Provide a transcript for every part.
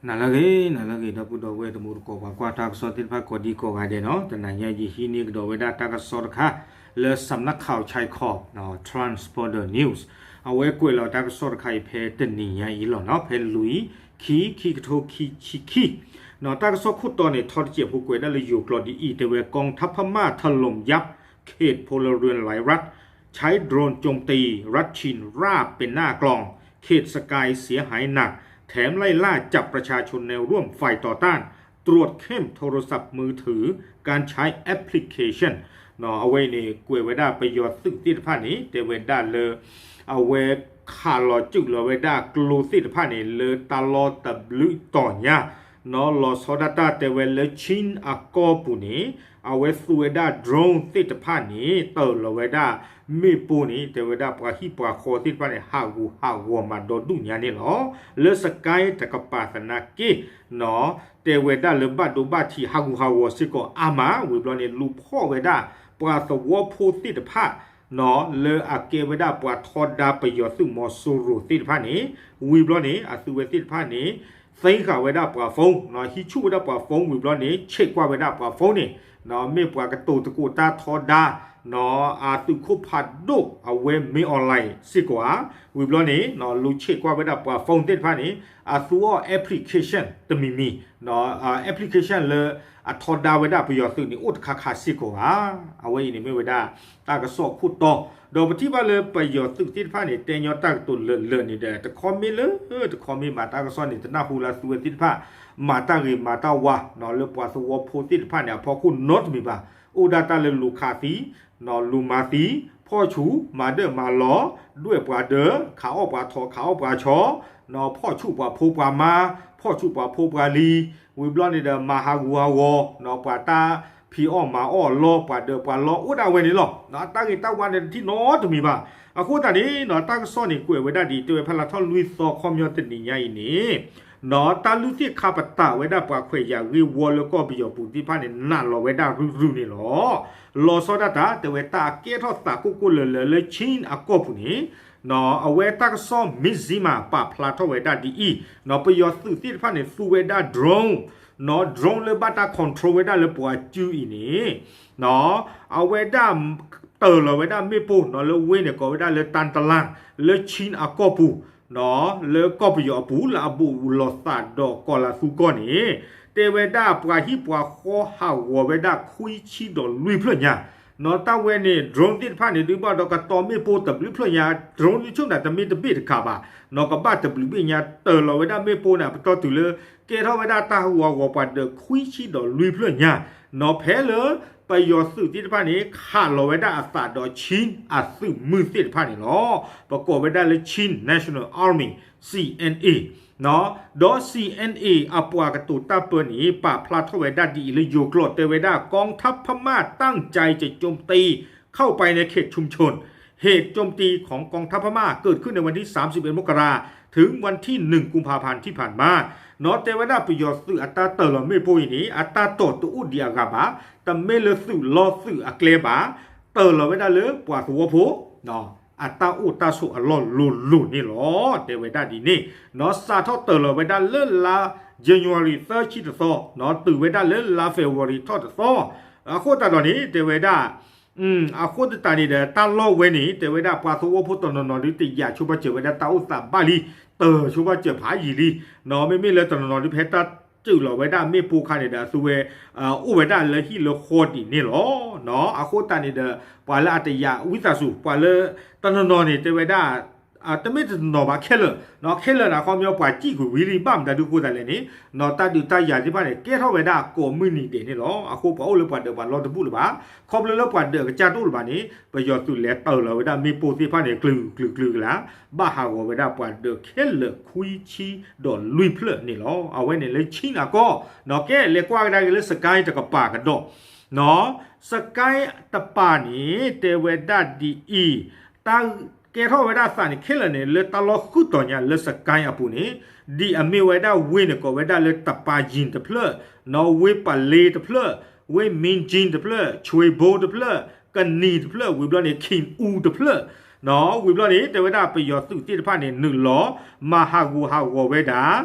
နၤလၢအဂ့ၤ နၤလၢအဂ့ၤ ဒီပုၢ်ဒီဝဲၢ်တံၤသကိး ပှၤကွၢ်တၢ်ကစီၣ်သ့ၣ်တဖၣ်ကိးဒံကိးဂၤဒဲးနီၤ, တနၤညါယဟံးန့ၢ်ကဒီးဝဲဒၣ်တၢ်ကစီၣ်တခါ လၢ Sub Nakhon Chai Khom, Transporter News, အဝဲကွဲးလီၤတၢ်ကစီၣ်တခါအံၤဖဲတနံၤညါအံၤလီၤနီၤ, ဖဲလွံၢ် ခံ ခံကထိခံဆံခံ နီၤ, တၢ်ကစီၣ်ခိၣ်တီန့ၣ် ထီတစဲးဖိကွဲးဒၣ်လၢယိၤကျိာ်ဒ်အံၤ, တဲဝဲ กองทัพพม่าถล่มยับเขตพลเรือนหลายรัฐ ใช้โดรนโจมตีรัฐชินราบเป็นหน้ากลอง เขตสกายเสียหายหนัก แถมไล่ล่าจับประชาชนแนวร่วมฝ่ายต่อต้าน ตรวจเข้มโทรศัพท์มือถือ การใช้แอปพลิเคชัน နီၤ, အဝဲအံၤန့ၣ် ကွဲးဝဲဒၣ်ပယီၤသုးသ့ၣ်တဖၣ်န့ၣ် တဲဝဲဒၣ်လၢ အဝဲခးလီၤစုၣ်လီၤဝဲဒၣ်ကျိသ့ၣ်တဖၣ်န့ၣ် လၢတၢ်လီၢ်တဘျုးတီၤညါ နီၤ, လီၤဆီဒၣ်တၢ်တဲဝဲလၢ Chin အကီၢ်ပူၤန့ၣ် အဝဲသူဝဲဒၣ် drone သ့ၣ်တဖၣ်န့ၣ် တၢၢ်လီၤဝဲဒၣ်မ့ၣ်ပိၢ်န့ၣ် တဲဝဲဒၣ်ပှၤဟံၣ်ပှၤဃီသ့ၣ်တဖၣ်န့ၣ် ဟးဂူာ်ဟးဂီၤမးဒီဒူၣ်ညါန့ၣ်လီၤ. လၢ Sagaing တကပၤသနာ်က့ နီၤ, တဲဝဲဒၣ်လၢဘၣ်ဒိဘၣ်ထံးဟးဂူာ်ဟးဂီၤစ့ၢ်ကီးအါမး, ဝံၤဘျီန့ၣ် လူၤဖီၣ်ဝဲဒၣ်ပှၤသဝီဖိသ့ၣ်တဖၣ် နီၤ, လၢအကဲဝဲဒၣ်ပှၤထီဒါပယီၤသုးမီၤစိရိၤသ့ၣ်တဖၣ်န့ၣ်, ဝံၤဘျီန့ၣ် အသုဝဲသ့ၣ်တဖၣ်န့ၣ် သ့ဃာ်ဝဲဒၣ်ပှၤ phone နီၤ, ဟံးဆူၣ်ဝဲဒၣ်ပှၤ phone ဝံၤဘျီန့ၣ် ဆဲးကွၢ်ဝဲဒၣ်ပှၤ phone န့ၣ် နီၤ, မ့ၢ်ပှၤကတိၤသကိးတၢ်ထီဒါ နီၤ, အသုးခိၣ်ဖးဒိၣ်အဝဲ မင်းအောင်လှိုင် စ့ၢ်ကီးဧါ, ဝံၤဘျီန့ၣ် နီၤ, လူၤဆဲးကွၢ်ဝဲဒၣ်ပှၤ phone သ့ၣ်တဖၣ်န့ၣ် အသူအီၣ် application တမံၤမံၤ နီၤ, application လၢအထီဒါဝဲဒၣ်ပယီၤသုးန့ၣ် အိၣ်တခါခါစ့ၢ်ကီးဧါ. အဝဲအံၤန့ၣ်မ့ၢ်ဝဲဒၣ်တၢ်ကစီၣ်ခိၣ်တီ, ဒီးပထံၣ်ဘၣ်လၢပယီၤသုးသ့ၣ်တဖၣ်န့ၣ် တဲညီတၢ်ကတိၤလၢာ်လၢာ်န့ၣ်ဒီး တခီမ့ၢ်လၢတခီမ့ၢ်ဘၣ် တၢ်ကစီၣ်န့ၣ် တနၢ်ဟူလၢသုဝဲသ့ၣ်တဖၣ် မၤတၢ်ဂ့ၤမၤတၢ်ဝါ နီၤ, လၢပှၤသဝီဖိသ့ၣ်တဖၣ်န့ၣ်အဖီခိၣ်နီတမံၤဘၣ်, အိၣ်ဒၣ်တၢ်လၢလူၤခးသံ နီၤ, လူၤမၤသံ, ဖီၣ်ဆူၣ်, မၤဒၢၣ်မၤလီၤ, ဒွဲၣ်ပှၤဒၢး, ခးအီၣ်ပှၤထိး, ခးအီၣ်ပှၤဆီ, နီၤ, ဖီၣ်ဆူၣ်ပှၤဖိပှၤမါ, ဖီၣ်ဆူၣ်ပှၤဖိပှၤလံၤ, ဝံၤဘျီန့ၣ်ဒီး မၤဟးဂူာ်ဟးဂီၤ, နီၤ, ပှၤတၢ်ဖံးအီၣ်မၤအီၣ်အလီၢ်, ပှၤဒၢးပှၤလီ အိၣ်ဒၣ်ဝဲန့ၣ်လီၤ. နီၤ, တၢ်ဂ့ၤတၢ်ဝါန့ၣ်တထံၣ်နီတမံၤဘၣ်. အဃိသတးန့ၣ် နီၤ, တၢ်ကစီၣ်န့ၣ် ကွဲးဝဲဒၣ်ဒ်တဲဝဲဖဲလါထီၣ်လွံၢ်သီ ခီပညီတနံၤညါအံၤန့ၣ် နီၤ, တၢ်လုၢ်သ့ၣ်ခါပတာ်ဝဲဒၣ်ပှၤခွဲးယာ်ဂ့ၢ်ဝီလၢကီၢ်ပယီၤပူၤသ့ၣ်တဖၣ်န့ၣ် နာ်လီၤဝဲဒၣ်ရုၢ်ရုၢ်န့ၣ်လီၤ. လီၤဆီဒၣ်တၢ် တဲဝဲတၢ်အကဲထီၣ်သးကိၢ်ကိၢ်လၢၤလၢၤလၢ Chin အကီၢ်ပူၤန့ၣ် နီၤ, အဝဲတၢ်ကစီၣ် Mizzima ပာ်ဖျါထီၣ်ဝဲဒၣ်ဒ်အံၤ, နီၤ, ပယီၤသုးသ့ၣ်တဖၣ်န့ၣ် သူဝဲဒၣ် drone, နီၤ, drone လၢဘၣ်တၢ် control ဝဲဒၣ်လၢပှၤစုအံၤန့ၣ် နီၤ, အဝဲဒၣ်တၢၢ်လီၤဝဲဒၣ်မ့ၣ်ပိၢ် နီၤ, လၢဝ့ၢ်န့ၣ်ကိးဝဲဒၣ်လၢ Tantlang လၢ Chin အကီၢ်ပူၤ, နီၤ, လၢကီၢ်ပယီၤအပူၤ လၢအဘူးလီၤသးဒီးကီၤလၤသူကီၢ်န့ၣ် တဲဝဲဒၣ်ပှၤဟံၣ်ပှၤဃီဟးဂီၤဝဲဒၣ်ခွံဆံဒီးလွံၢ်ဖျၢၣ်ညါ, နီၤ, တၢ်ဝဲန့ၣ် drone သ့ၣ်တဖၣ်န့ၣ် ဒုးဘၣ်ဒီးကတီၤမ့ၣ်ပိၢ်တဘျုးဖျၢၣ်ညါ, drone ဒုးဆိၣ်နၤတမ့ၢ်တဘ့ၣ်တခါဘၣ်, နီၤ, ကဘၣ်တဘျုးဘ့ၣ်ညါ တၢၢ်လီၤဝဲဒၣ်မ့ၣ်ပိၢ်န့ၣ် ပတီၢ်တုၤလၢ ကဲထီၣ်ဝဲဒၣ်တၢ်ဟးဂူာ်ဟးဂီၤပှၤဒၢးခွံဆံဒီးလွံၢ်ဖျၢၣ်ညါ, နီၤ, ဖဲလၢပယီၤသုးသ့ၣ်တဖၣ်န့ၣ် ခးလီၤဝဲဒၣ်အသးဒီး Chin အသုးမုၢ်သ့ၣ်တဖၣ်န့ၣ်လီၤ. ပကိးဝဲဒၣ်လၢ Chin National Army, C N A, နီၤ, ဒီး C N A အပှၤကတိၤတၢ်ပၢန့ၣ် ပာ်ဖျါထီၣ်ဝဲဒၣ်ဒ်အံၤလၢယိၤကျိာ် တဲဝဲဒၣ် กองทัพพม่าตั้งใจจะโจมตีเข้าไปในเขตชุมชน เหตุโจมตีของกองทัพพม่าเกิดขึ้นในวันที่สามสิบเอ็ดมกราถึงวันที่หนึ่งกุมภาพันธ์ที่ผ่านมา နီၤ, တဲဝဲဒၣ်ပယီၤသုးအတၢ်တၢၢ်လီၤမ့ၣ်ပိၢ်အံၤန့ၣ် အတၢ်တိာ်တအိၣ်ဒံးအဂၤဘၣ်, တမ့ၢ်လၢသုးလီၢ်သုးအကျဲဘၣ်, တၢၢ်လီၤဝဲဒၣ်လၢပှၤသဝီဖိ အတၢ်အိၣ်တၢ်ဆိးအလီၢ်လိၤလိၤန့ၣ်လီၤ. တဲဝဲဒၣ်ဒ်န့ၣ်, နီၤ, စးထီၣ်တၢၢ်လီၤဝဲဒၣ်လၢလါ January သၢဆံတသီ, နီၤ, တုၤဝဲဒၣ်လၢလါ February ထီၣ်တသီ, အဃိသတးဒီးန့ၣ် တဲဝဲဒၣ် အဃိသတးန့ၣ်ဒီး တၢ်လီၢ်ဝဲန့ၣ် တဲဝဲဒၣ်ပှၤသဝီဖိတနီၤနီၤဒုးတယာ်ဆိဘၣ်စၢၤဝဲဒၣ်တၢ်အိၣ်သးဘၣ်လံ, တၢၢ်ဆိဘၣ်စၢၤဖးယံာ်လံ, နီၤ, မ့မ့ၢ်လၢတနီၤနီၤဒုးဖဲတၢ်စုၣ်လီၤဝဲဒၣ်မ့ၣ်ပိၢ်ခါန့ၣ်ဒီး အသုဝဲ အိၣ်ဝဲဒၣ်လၢဟံၣ်လၢဃီဒ်န့ၣ်လီၤ. နီၤ, အဃိသတးန့ၣ်ဒီး ပှၤလၢအတယာ်ဝံသးစူၤ ပှၤလၢတနီၤနီၤန့ၣ် တဲဝဲဒၣ် တမ့ၢ်တနီၤဘၣ်ခဲလၢာ်, နီၤ, ခဲလၢာ်န့ၣ် အခီပညီပှၤစံၣ်ကွံာ်ဝံၤလံ ဘၣ်မတၤဒုးအဃိသတးလဲၣ်န့ၣ်, နီၤ, တၢ်ဒုးတၢ်ယၤသ့ၣ်တဖၣ်န့ၣ် ကဲထီၣ်ဝဲဒၣ်ကိးမုၢ်နံၤဒဲးန့ၣ်လီၤ. အဃိပှၤအိၣ်လၢပှၤဒၢးပှၤလီၢ်တဘူၣ်လၢၤဘၣ်, ခီဖျိလၢပှၤဒၢးအကစၢ်တအိၣ်လၢၤဘၣ်န့ၣ် ပယီၤသုးလဲၤတၢၢ်လီၤဝဲဒၣ်မ့ၣ်ပိၢ်သ့ၣ်တဖၣ်န့ၣ် ကျုၤကျုၤကျုၤကလၤ, ဘၣ်ဟးဂီၤဝဲဒၣ်ပှၤဒၢးခဲလၢာ်ခွံဆံဒီးလွံၢ်ဖျၢၣ်န့ၣ်လီၤ. အဝဲန့ၣ်လၢ Chin အကီၢ်, နီၤ, ကဲလဲၤကွၢ်ကဒါက့ၤလၢ Sagaing တကပၤကဒီး, နီၤ, Sagaing တကပၤန့ၣ် တဲဝဲဒၣ်ဒ်အံၤ, တၢ်ကဲထီၣ်ဝဲဒၣ်သးန့ၣ်ခဲလၢာ်န့ၣ် လၢတၢ်လီၢ်ဃုတီၤညါလၢ Sagaing အပူၤန့ၣ်, ဒ်အမ့ၢ်ဝဲဒၣ်ဝ့ၢ်န့ၣ် ကိးဝဲဒၣ်လၢ တပၤယံၤတဖျၢၣ်, နီၤ, ဝ့ၢ်ပလ့တဖျၢၣ်, ဝ့ၢ်မံကၠံတဖျၢၣ်, ဆွ့ဘိတဖျၢၣ်, ကနံၤတဖျၢၣ်, ဝံၤဘျီန့ၣ် ခ့ၣ်အူတဖျၢၣ်, နီၤ, ဝံၤဘျီန့ၣ် တဲဝဲဒၣ်ပယီၤသုးသ့ၣ်တဖၣ်န့ၣ် နုာ်လီၤ မၤဟးဂူာ်ဟးဂီၤဝဲဒၣ်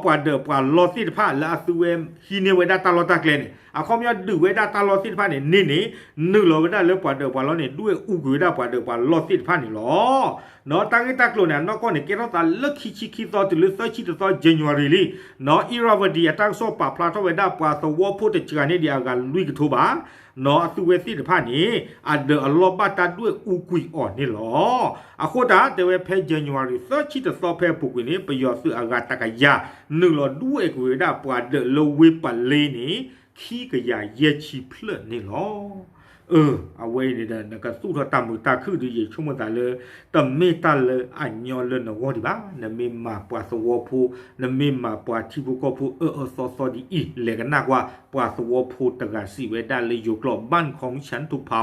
ပှၤဒၢးပှၤလီၢ်သ့ၣ်တဖၣ်လၢအသုဝဲဟံးန့ၢ်ဝဲဒၣ်တၢ်လီၢ်တၢ်ကျဲန့ၣ် အခီပညီဒုးဝဲဒၣ်တၢ်လီၢ်သ့ၣ်တဖၣ်န့ၣ်န့ၢ်န့ၣ် နုာ်လီၤဝဲဒၣ်လၢပှၤဒၢးပှၤလီၢ်န့ၣ် ဒွဲၣ်အူကွံာ်ဝဲဒၣ်ပှၤဒၢးပှၤလီၢ်သ့ၣ်တဖၣ်န့ၣ်လီၤ. နီၣ် တၢ်ဂ့ၢ်တၢ်ကျိၤန့ၣ် အနီၢ်ကီၢ်န့ၣ် ကဲထီၣ်သးလၢခံဆံခံသီတုၤလၢသၢဆံတသီ January လံ. နီၣ် Irrawaddy အတၢ်ကစီၣ်ပာ်ဖျါထီၣ်ဝဲဒၣ်ပှၤသဝီဖိတစှၤန့ၢ်ဒံးအဂၤလွံၢ်ကထိဘၣ်. နီၣ် အသုဝဲသ့ၣ်တဖၣ်န့ၣ် အဒၢးအလီၢ်ဘၣ်တၢ်ဒွဲၣ်အူကွံာ်အီၤန့ၣ်လီၤ. အဃိသတး တဲဝဲဖဲ January သၢဆံတသီဖဲအပူၤကွံာ်န့ၣ် ပယီၤသုးအဂၤတကယၤ နုာ်လီၤဒွဲၣ်ကွံာ်ဝဲဒၣ်ပှၤဒၢးလၢဝ့ၢ်ပလ့န့ၣ် ခံကယၤယဲၢ်ဆံဖျၢၣ်န့ၣ်လီၤ. အၢ အဝဲအံၤန့ၣ်ဒီး နကသူၣ်ထီၣ်တၢ်မုာ်တၢ်ခုၣ်ဒီး ယဆိကမိၣ်သးလၢ တမ့ၢ်တၢ်လၢအညီလၢနဂီၢ်ဒံးဘၣ်. နမ့ၢ်မၤပှၤသဝီဖိ, နမ့ၢ်မၤပှၤထံဖိကီၢ်ဖိအၢအၢသီသီဒ်အံၤ လဲၤကနၣ်ကွၢ် ပှၤသဝီဖိတဂၤစံးဝဲဒၣ်လၢယိၤကျိာ် บ้านของฉันถูกเผา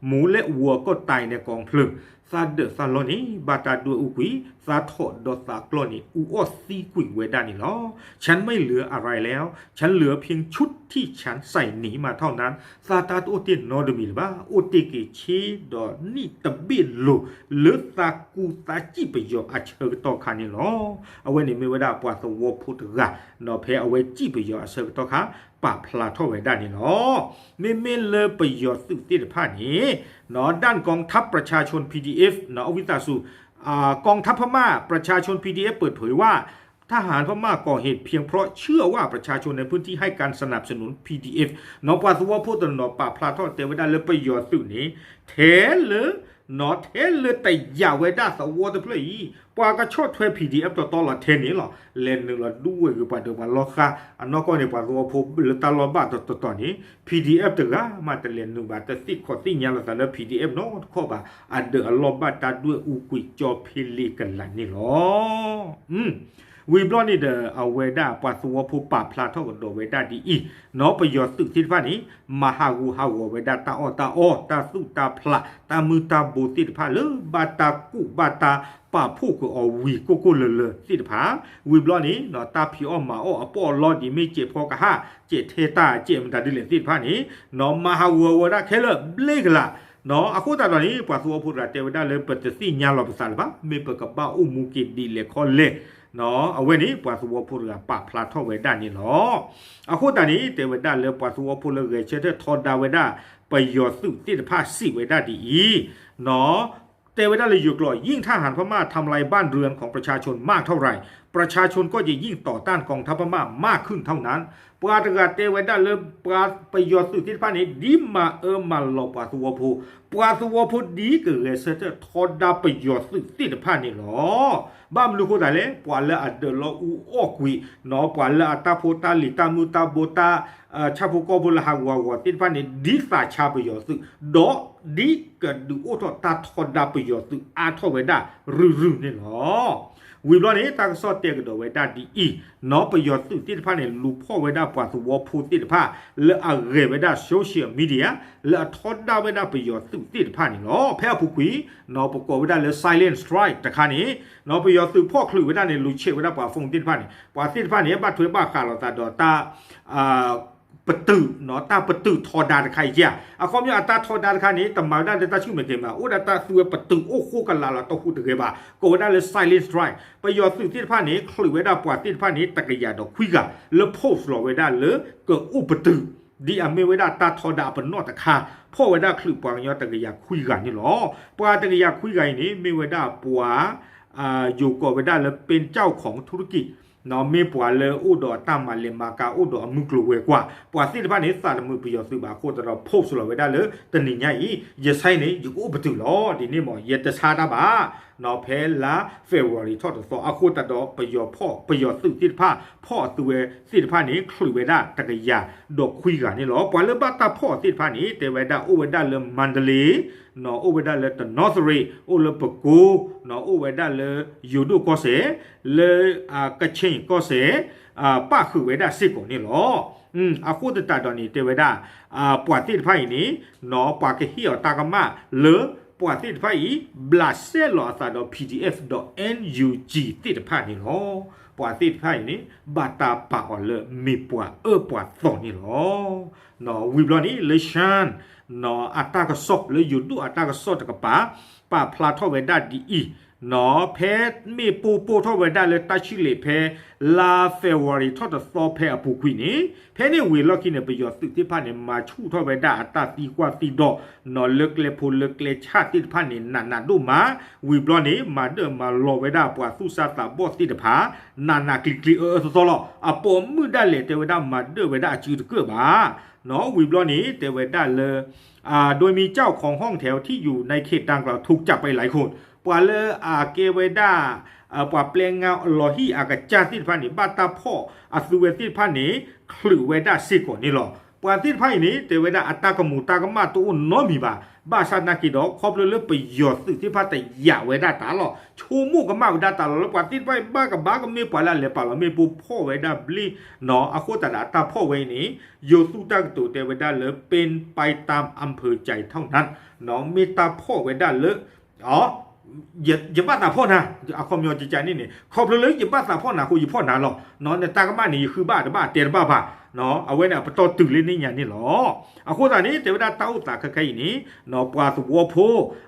မူးလဲဝါကီၢ်တၢ်အံၤန့ၣ် ကီဖျိ သးဒၢးသးလီၢ်န့ၣ် ဘၣ်တၢ်ဒွဲၣ်အူကွံာ်, သးထီၣ်ဒီးသးကျီၢ်န့ၣ် အူအီၣ်သံကွံာ်ဝဲဒၣ်န့ၣ်လီၤ. ฉันไม่เหลืออะไรแล้ว ฉันเหลือเพียงชุดที่ฉันใส่หนีมาเท่านั้น သးတၢ်တအိၣ်တ့ၢ်နီတမံၤလၢၤဘၣ်. အိၣ်တ့ၢ်က့ၤဆ့ဒီးနံၣ်တဘ့ၣ်လိၤ လၢသးကူသးစံၣ်ပယီၤအဆၢကတီၢ်ခါန့ၣ်လီၤ. အဝဲန့ၣ်မ့ၢ်ဝဲဒၣ်ပှၤသဝီဖိတဂၤ နီၣ် ဖဲအဝဲစံၣ်ပယီၤအဆၢကတီၢ်ခါ ပာ်ဖျါထီၣ်ဝဲဒၣ်န့ၣ်လီၤ. မ့မ့ၢ်လၢပယီၤသုးသ့ၣ်တဖၣ်န့ၣ် နီၣ် ด้านกองทัพประชาชน พีดีเอฟ နီၣ် အဝံသးစူၤ กองทัพพม่าประชาชน พีดีเอฟ เปิดเผยว่า ทหารพม่าก่อเหตุเพียงเพราะเชื่อว่าประชาชนในพื้นที่ให้การสนับสนุน พีดีเอฟ နီၣ် ပှၤသဝီဖိတနီၤပာ်ဖျါထီၣ်တဲဝဲဒၣ်လၢပယီၤသုးန့ၣ် ထဲလၢ နီၣ် ထဲလၢတယာ်ဝဲဒၣ်သဝီတဖျၢၣ်အံၤ ပှၤကဆီၣ်ထွဲ PDF တီတီလီၤထဲန့ၣ်လီၤ. လဲၤနုာ်လီၤဒွဲၣ်ကွံာ်ပှၤဒၢးပှၤလီၢ်ဃါ အနီၢ်ကီၢ်န့ၣ် ပှၤသဝီဖိလၢတၢ်လီၢ်ဘၣ်တတီၤတီၤန့ၣ် PDF တဂၤမးတလဲၤနုာ်ဘၣ် တသ့ၣ်ခီၣ်သ့ၣ်ညါလိာ်သးလၢ PDF နီတခီၣ်ဘၣ်. အဒၢးအလီၢ်ဘၣ်တၢ်ဒွဲၣ်အူကွံာ်ကၠီဖ့လ့ကလးန့ၣ်လီၤ. ဝံၤဘျီန့ၣ်ဒီး အဝဲဒၣ်ပှၤသဝီဖိပာ်ဖျါထီၣ်ကဒီးဝဲဒၣ်ဒ်အံၤ, နီၣ် ပယီၤသုးသ့ၣ်တဖၣ်န့ၣ် မၤဟးဂူာ်ဟးဂီၤဝဲဒၣ်တၢ်အီၣ်တၢ်အီ တၢ်သူၣ်တၢ်ဖျး တၢ်မုၢ်တၢ်ဘိသ့ၣ်တဖၣ်လၢဘၣ်တၢ်ကူၣ်ဘၣ်တၢ်ပာ်ဖှိၣ်ကအီၤဝံၤကိၢ်ကိၢ်လၢၤလၢၤသ့ၣ်တဖၣ်, ဝံၤဘျီန့ၣ် နီၣ် တၢ်ဖံးအီၣ်မၤအီၣ်အပီၣ်အလီဒ်မ့ၢ်စဲးဖီကဟၣ် စဲးထဲတၢ်စဲးမတၤဒ်လဲၣ်သ့ၣ်တဖၣ်န့ၣ် နီၣ် မၤဟးဂူာ်ဝဲဒၣ်ခဲလၢာ်ဘျ့ကလး နီၣ် အဃိသတးဒီးန့ၣ် ပှၤသဝီဖိတဂၤတဲဝဲဒၣ်လၢပတသ့ၣ်ညါလီၤပသးလၢၤဘၣ်, မ့ၢ်ပကဘၣ်အိၣ်မူက့ၤဒ်လဲၣ်ခီလဲၣ်, နီၣ် အဝဲန့ၣ် ပှၤသဝီဖိတဂၤပာ်ဖျါထီၣ်ဝဲဒၣ်န့ၣ်လီၤ. အဃိသတးန့ၣ် တဲဝဲဒၣ်လၢပှၤသဝီဖိလၢဂဲၤဆၢထၢၣ်ထီဒါဝဲဒၣ် ပယီၤသုးသ့ၣ်တဖၣ်စံးဝဲဒၣ်ဒ်အံၤ, နီၣ် တဲဝဲဒၣ်လၢယိၤကျိာ် ยิ่งทหารพม่าทำลายบ้านเรือนของประชาชนมากเท่าไหร่ ประชาชนก็จะยิ่งต่อต้านกองทัพพม่ามากขึ้นเท่านั้น ပှၤတဂၤတဲဝဲဒၣ်လၢ ပှၤပယီၤသုးသ့ၣ်တဖၣ်န့ၣ် ဒ်မၤအၢမၤလီၤပှၤသဝီဖိ, ပှၤသဝီဖိဒ်ကဂဲၤဆၢထၢၣ်ထီဒါပယီၤသုးသ့ၣ်တဖၣ်န့ၣ်လီၤ. ဘၣ်မနုၤဃိသတးလဲၣ်, ပှၤလၢအဒၢးလီၤအူအီၣ်ကွံာ်, နီၣ် ပှၤလၢအတၢ်ဖိတၢ်လံၤတၢ်မုၢ်တၢ်ဘိတၢ် ဆၣ်ဖိကီၢ်ဖိလၢဟးဂူာ်ဟးဂီၤသ့ၣ်တဖၣ်န့ၣ် ဒ်သးဆါပယီၤသုး, ဒီးဒ်ကဒုးအိၣ်ထီၣ်တၢ်ထီဒါပယီၤသုးအါထီၣ်ဝဲဒၣ်ရုၢ်ရုၢ်န့ၣ်လီၤ. ဝံၤဘျီန့ၣ် တၢ်ကစီၣ်တဲကဒီးဝဲဒၣ်ဒ်အံၤ, နီၣ် ပယီၤသုးသ့ၣ်တဖၣ်န့ၣ် လူၤဖီၣ်ဝဲဒၣ်ပှၤသဝီဖိသ့ၣ်တဖၣ် လၢအဂဲၤဝဲဒၣ် social media လၢအထီဒါဝဲဒၣ်ပယီၤသုးသ့ၣ်တဖၣ်န့ၣ်လီၤ. ဖဲအပူၤကွံာ် နီၣ် ပကိးဝဲဒၣ်လၢ silent strike တခါန့ၣ် နီၣ် ပယီၤသုးဖီၣ်ချုးဝဲဒၣ်န့ၣ် လူၤဆဲးဝဲဒၣ်ပှၤ phone သ့ၣ်တဖၣ်န့ၣ် ပှၤသ့ၣ်တဖၣ်န့ၣ် ဘၣ်ထွဲဘၣ်ဃးလိာ်သးဒီးတၢ် ပတုာ် နီၣ် တၢ်ပတုာ်ထီဒါတခါအံၤဧါ. အခီပညီအတၢ်ထီဒါတခါန့ၣ် တမၤဝဲဒၣ်လၢတၢ်ဆူၣ်မဲာ်ကဲၤမဲာ် အိၣ်ဒၣ်တၢ်သူဝဲပတုာ်အိၣ်ဃိကလာ်လီၤ တဟူးတဂဲၤဘၣ် ကိးဝဲဒၣ်လၢ silent strike ပယီၤသုးသ့ၣ်တဖၣ်န့ၣ် ချုးဝဲဒၣ်ပှၤသ့ၣ်တဖၣ်န့ၣ် တကယၤဒီးခွံဂၤ လၢ post လီၤဝဲဒၣ်လၢ ကအိၣ်ပတုာ် ဒ်အမ့ၢ်ဝဲဒၣ်တၢ်ထီဒါအပနီၣ်တခါ ဖီၣ်ဝဲဒၣ်ချုးပှၤကညီတကယၤခွံဂၤန့ၣ်လီၤ. ပှၤတကယၤခွံဂၤအံၤန့ၣ် မ့ၢ်ဝဲဒၣ်ပှၤ ယိၤကိးဝဲဒၣ်လၢ ပ့ၢ်ကၠီၣ် ของธุรกิจ နီၣ် မ့ၢ်ပှၤလၢအိၣ်ဒီးတၢ်မၤလဲၤမၤကၤ အိၣ်ဒီးအမုၢ်ကျိၤဝဲၤကွာ် ပှၤသ့ၣ်တဖၣ်န့ၣ် သးတမုာ်ပယီၤသုးဘၣ်အဃိသတးဒီး post လီၤဝဲဒၣ်လၢ တနံၤညါအံၤ ယဆဲးန့ၣ် ယကအိၣ်ပတုာ်လီၤ ဒ်န့ၣ်မ့ၢ် ယတဆါတၢ်ဘၣ် နီၣ် ဖဲလါ February ထီၣ်တသီ အဃိသတးဒီး ပယီၤဖီၣ် ပယီၤသုးသ့ၣ်တဖၣ် ဖီၣ်အသုဝဲသ့ၣ်တဖၣ်န့ၣ် ချုးဝဲဒၣ်တကယၤဒီးခွံဂၤန့ၣ်လီၤ. ပှၤလၢဘၣ်တၢ်ဖီၣ်သ့ၣ်တဖၣ်န့ၣ် တဲဝဲဒၣ်အိၣ်ဝဲဒၣ်လၢ မါတလ့ နီၣ် အိၣ်ဝဲဒၣ်လၢတနီသရံး အိၣ်လၢပကိ နီၣ် အိၣ်ဝဲဒၣ်လၢယိၤဒိၣ်ကီၢ်စဲၣ် လၢ ကခ့ၣ်ကီၢ်စဲၣ် ပၣ်ဃုာ်ဝဲဒၣ်စ့ၢ်ကီးန့ၣ်လီၤ. အဃိသတးဒီးန့ၣ် တဲဝဲဒၣ် ပှၤသ့ၣ်တဖၣ်အံၤန့ၣ် နီၣ် ပှၤကဟ့ၣ်အီၤတၢ်ကမၣ်လၢ ပှၤသ့ၣ်တဖၣ်အံၤ ဘျးစဲလီၤအသးဒီး PDF ဒီး NUG သ့ၣ်တဖၣ်န့ၣ်လီၤ. ပှၤသ့ၣ်တဖၣ်အံၤန့ၣ် ဘၣ်တၢ်ပာ်အီၤလၢမ့ၢ်ပှၤအၢပှၤသီန့ၣ်လီၤ. ဝံၤဘျီန့ၣ် လၢ ရှမ်း နီၣ် အတၢ်ကစီၣ် လၢယိၤဒိၣ်အတၢ်ကစီၣ်တကပၤ ပာ်ဖျါထီၣ်ဝဲဒၣ်ဒ်အံၤ နီၣ် ဖဲမ့ၣ်ပိၢ်ပိၢ်ထီၣ်ဝဲဒၣ်လၢတၢ်ဆံၣ်လ့ၤဖဲ လါ February ထီၣ်တသီဖဲအပူၤကွံာ်န့ၣ် ဖဲန့ၣ်ဝံၤအလီၢ်ခံန့ၣ် ပယီၤသုးသ့ၣ်တဖၣ်န့ၣ် မၤဆူၣ်ထီၣ်ဝဲဒၣ်အတၢ်သံကွၢ်သံဒိး နီၣ် လၢကျဲဖိလၢကျဲဆၣ်သ့ၣ်တဖၣ်န့ၣ် နးနးဒိၣ်မး ဝံၤဘျီန့ၣ် မၤဒၢၣ်မၤလီၤဝဲဒၣ်ပှၤသူၣ်စၢ်သးဘီၣ်သ့ၣ်တဖၣ် နးနးကျံၤကျံၤအၢအၢသီသီလီၤ. အပိာ်မုၣ်ဒၣ်လဲာ်တဲဝဲဒၣ်မၤဒၢၣ်ဝဲဒၣ်အစုတကၢၢ်ဘၣ် နီၣ် ဝံၤဘျီန့ၣ် တဲဝဲဒၣ်လၢ โดยมีเจ้าของห้องแถวที่อยู่ในเขตดังกล่าวถูกจับไปหลายคน ပှၤလၢအကဲဝဲဒၣ် ပှၤပျဲငါလီၤဟံၣ်အကစၢ်သ့ၣ်တဖၣ်န့ၣ် ဘၣ်တၢ်ဖီၣ်အသုဝဲသ့ၣ်တဖၣ်န့ၣ် ချုးဝဲဒၣ်စ့ၢ်ကီးန့ၣ်လီၤ. ပှၤသ့ၣ်တဖၣ်အံၤန့ၣ် တဲဝဲဒၣ်အတၢ်ကမူၤတၢ်ကမၣ်တအိၣ်နီတမံၤဘၣ်. ဘၣ်ဆၣ်သနာ်က့ဒီး ခီဖျိလၢပယီၤသုးသ့ၣ်တဖၣ်တယာ်ဝဲဒၣ်တၢ်လီၤ. ဆိကမိၣ်ကမၣ်ဝဲဒၣ်တၢ်လီၤလၢပှၤသ့ၣ်တဖၣ်အံၤ ဘၣ်ကဘၣ်ကမ့ၢ်ပှၤလၢအလဲၤပာ်လီၤမ့ၣ်ပိၢ်ဖီၣ်ဝဲဒၣ်ဘျ့ နီၣ် အဃိသတးဒီးအတၢ်ဖီၣ်ဝဲအံၤန့ၣ် ယိၤသူၣ်တၢ်ကတိၤတဲဝဲဒၣ်လၢ เป็นไปตามอำเภอใจเท่านั้น နီၣ် မ့ၢ်တၢ်ဖီၣ်ဝဲဒၣ်လၢ ယဘၣ်သးဖီၣ်နၤ အခီပညီကကန့ၣ်န့ၣ် ခီဖျိလၢယဘၣ်သးဖီၣ်နၤအဃိ ယဖီၣ်နၤလီၤ. နီၣ် နတၢ်ကမၣ်န့ၣ် ယဃုဘၣ်တဘၣ်တဲတဘၣ်ဘၣ်. နီၣ် အဝဲန့ၣ်အပတီၢ်တုၤလၢန့ၣ်ညါန့ၣ်လီၤ. အဃိသတးန့ၣ် တဲဝဲဒၣ်တၢ်အိၣ်သးခဲခဲအံၤန့ၣ် နီၣ် ပှၤသဝီဖိ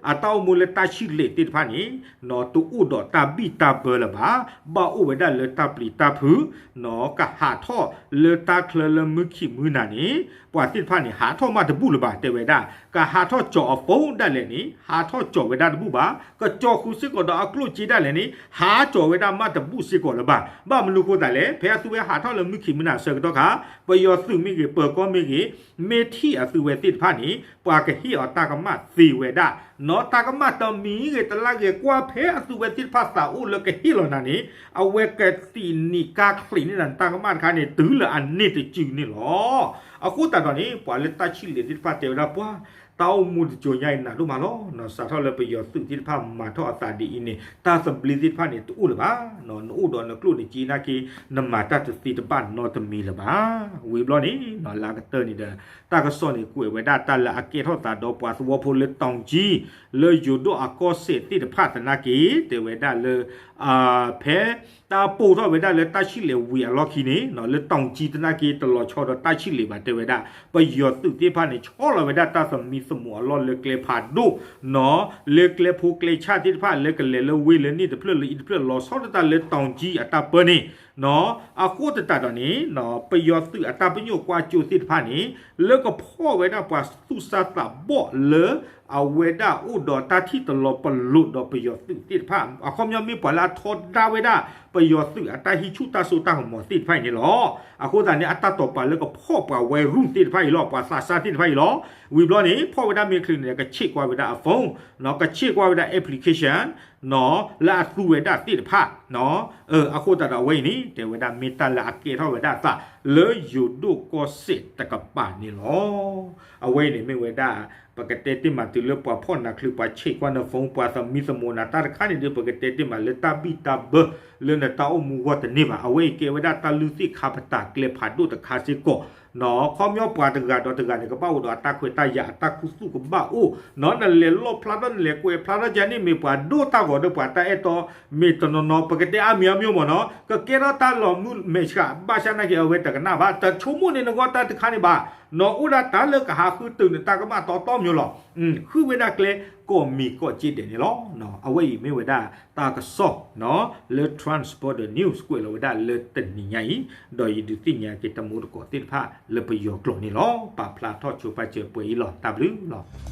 အတၢ်အိၣ်မူလၢတၢ်ဆံၣ်လ့ၤသ့ၣ်တဖၣ်န့ၣ် နီၣ် တအိၣ်ဒီးတၢ်ဘံၣ်တၢ်ဘၢလၢၤဘၣ်. ဘၣ်အိၣ်ဝဲဒၣ်လၢတၢ်ပျံၤတၢ်ဖုး နီၣ် ကဟးထီၣ်လၢတၢ်ချၢလၢမုၢ်ခံးမုၢ်နၤန့ၣ် ပှၤသ့ၣ်တဖၣ်န့ၣ် ဟးထီၣ်မးတဘူၣ်လၢၤဘၣ် တဲဝဲဒၣ်. ကဟးထီၣ်ကၠီၤအ phone ဒၣ်လဲာ်န့ၣ် ဟးထီၣ်ကၠီၤဝဲဒၣ်တဘူၣ်ဘၣ်. ကကၠီၤဃုာ်စ့ၢ်ကီးဒီးအကျိၣ်စ့ဒၣ်လဲာ်န့ၣ် ဟးကၠီၤဝဲဒၣ်မးတဘူၣ်စ့ၢ်ကီးလၢၤဘၣ်. ဘၣ်မနုၤအဃိသတးလဲၣ် ဖဲအသုဝဲဟးထီၣ်လၢမုၢ်ခံးမုၢ်နၤအဆၢကတီၢ်ခါ ပယီၤသုးမ့ၢ်ဂ့ၤ ပၢၤကီၢ်မ့ၢ်ဂ့ၤ မ့ၢ်ထံၣ်အသုဝဲသ့ၣ်တဖၣ်န့ၣ် ပှၤကဟ့ၣ်အီၤတၢ်ကမၣ်သ့ဝဲဒၣ်. နီၣ် တၢ်ကမၣ်တမံၤဂ့ၤတလါဂ့ၤ ကွၢ်ဖဲအသုဝဲသ့ၣ်တဖၣ်သးအိၣ်လၢကဟ့ၣ်လီၤနၤန့ၣ် အဝဲကသံးနံၤကါချံးန့ၢ်နၤ တၢ်ကမၣ်တခါန့ၣ် တုၤလၢအန့ၢ်တစုန့ၣ်လီၤ. အဃိသတးဒီးန့ၣ် ပှၤလၢတၢ်ဆံၣ်လ့ၤသ့ၣ်တဖၣ်တဲဝဲဒၣ်ပှၤ တၢ်အိၣ်မူတစိၤညါအံၤနးဒိၣ်မးလီၤ. နီၣ် စးထီၣ်လၢပယီၤသုးသ့ၣ်တဖၣ်မၤထီၣ်အသးဒ်အံၤန့ၣ် တၢ်သဘျ့သ့ၣ်တဖၣ်န့ၣ် တအိၣ်လၢၤဘၣ်. နီၣ် နအိၣ်ဒီးနကျိၣ်နစ့နာ်က့ နမၤတၢ်တသ့တဘၣ်နီတမံၤလၢၤဘၣ်. ဝံၤဘျီန့ၣ် နီၣ် လၢအကတၢၢ်န့ၣ်ဒီး တၢ်ကစီၣ်န့ၣ် ကွဲးဝဲဒၣ်တၢ်လၢအကဲထီၣ်သးဒီးပှၤသဝီဖိလၢ တောင်ကြီး လၢယိၤဒိၣ်အကီၢ်စဲၣ်သ့ၣ်တဖၣ်သနာ်က့ တဲဝဲဒၣ်လၢ ဖဲ တၢ်ပိၢ်ထီၣ်ဝဲဒၣ်လၢတၢ်ဆံၣ်လ့ၤဝံၤအလီၢ်ခံန့ၣ် နီၣ် လၢ တောင်ကြီး သနာ်က့ တလီၤဆီဒီးတၢ်ဆံၣ်လ့ၤဘၣ် တဲဝဲဒၣ်. ပယီၤသုးသ့ၣ်တဖၣ်န့ၣ် ဆီလီၤဝဲဒၣ်တၢ်သမံသမိးအလီၢ်လၢကျဲဖးဒိၣ် နီၣ် လၢကျဲဖိကျဲဆၣ်သ့ၣ်တဖၣ် လၢကလဲၤလၢဝ့ၢ်လၢန့ၣ်တဖျၢၣ်လၢအံၤတဖျၢၣ် လီၤဆီဒၣ်တၢ်လၢ တောင်ကြီး အတၢ်ပၢန့ၣ် နီၣ် အဃိသတးဒီးန့ၣ် ပယီၤသုးအတၢ်ပညိၣ်ကွၢ်စိသ့ၣ်တဖၣ်န့ၣ် လၢကဖီၣ်ဝဲဒၣ်ပှၤသူၣ်စၢ်သးဘီၣ်လၢ အဝဲဒၣ်အိၣ်ဒီးတၢ်ထံၣ်တလီၤပလိာ်ဒီးပယီၤသုးသ့ၣ်တဖၣ် အခီပညီမ့ၢ်ပှၤလၢအထီဒါဝဲဒၣ် ပယီၤသုးအတၢ်ဟံးဆူၣ်တၢ်စိတၢ်ကမီၤသ့ၣ်တဖၣ်အံၤန့ၣ်လီၤ. အဃိသတးန့ၣ် အတၢ်တိာ်ပာ်လၢကဖီၣ်ပှၤဝဲရူၢ်သ့ၣ်တဖၣ်အံၤလီၤ ပှၤသးစၢ်သ့ၣ်တဖၣ်အံၤလီၤ. ဝံၤဘျီန့ၣ် ဖီၣ်ဝဲဒၣ်မ့ၢ်ချုးန့ၣ် ကဆံးကွၢ်ဝဲဒၣ်အ phone နီၣ် ကဆံးကွၢ်ဝဲဒၣ် application နီၣ် လၢအသူဝဲဒၣ်သ့ၣ်တဖၣ် နီၣ် အဃိသတးဒီးအဝဲအံၤန့ၣ် တဲဝဲဒၣ်မ့ၢ်တၢ်လၢအကဲထီၣ်ဝဲဒၣ်အသးလၢယိၤဒိၣ်ကီၢ်စဲၣ်တကပၤန့ၣ်လီၤ. အဝဲအံၤန့ၣ်မ့ၢ်ဝဲဒၣ် ပကတဲတ့ၢ်မးတုၤလၢပှၤဖီၣ်နၤချုး ပှၤဆံးကွၢ်န phone ပှၤသမံသမိးနၤတၢ်တခါန့ၣ်ဒီး ပကတဲတ့ၢ်မးလၢတၢ်ဘံၣ်တၢ်ဘၢလၢနတၢ်အိၣ်မူဂီၢ်တန့ၢ်ဘၣ်. အဝဲအံၤကဲဝဲဒၣ်တၢ်လုၢ်သ့ၣ်ခါပတာ်ကျဲဖးဒိၣ်တခါစ့ၢ်ကီး နီၣ် ခီပညီပှၤတဂၤဒီးတဂၤန့ၣ် ကဘၣ်အိၣ်ဒီးအတၢ်ခွဲးတၢ်ယာ် အတၢ်ခူသူၣ်ကဘၣ်အိၣ် နီၣ် နလဲၤလီၣ်ဖျါထီၣ် နလဲၤကွဲးဖျါထီၣ်ကန့ၣ် မ့ၢ်ပှၤဒိၣ်တၢ်ဂီၤဒီးပှၤတၢ်အဲၣ်တီ မ့ၢ်တနီၤနီၤ ပကတဲအါမံၤအါမံၤမ့ၢ်နီၣ် ကကဲထီၣ်တၢ်လီၤမုၢ်မဲာ်ဆှး ဘၣ်ဆၣ်သနာ်က့ အဝဲတကနၣ်ဘၣ် တဆိကမိၣ်န့ၢ်နဂီၢ်တၢ်တခါန့ၣ်ဘၣ်. နီၣ် အိၣ်ဒၣ်တၢ်လၢကဟးဃုတုၤနတၢ်ကမၣ်တီတီမ့ၢ်လီၤ. ဃုဝဲဒၣ်ကျဲ ကိးမံၤကိးက့ဒဲးန့ၣ်လီၤ. အဝဲအံၤမ့ၢ်ဝဲဒၣ်တၢ်ကစီၣ် လၢ Transporter News ကွဲးလီၤဝဲဒၣ်လၢတနံၤညါအံၤ ဒီးယဒုးသ့ၣ်ညါက့ၤတမူတကိးသ့ၣ်တဖၣ်လၢပယီၤကျိာ်န့ၣ်လီၤ. ပာ်ဖျါထီၣ်ဆိပာ်စၢၤပှဲၤအံၤလီၤ. တၢ်ဘျုးလီၤ.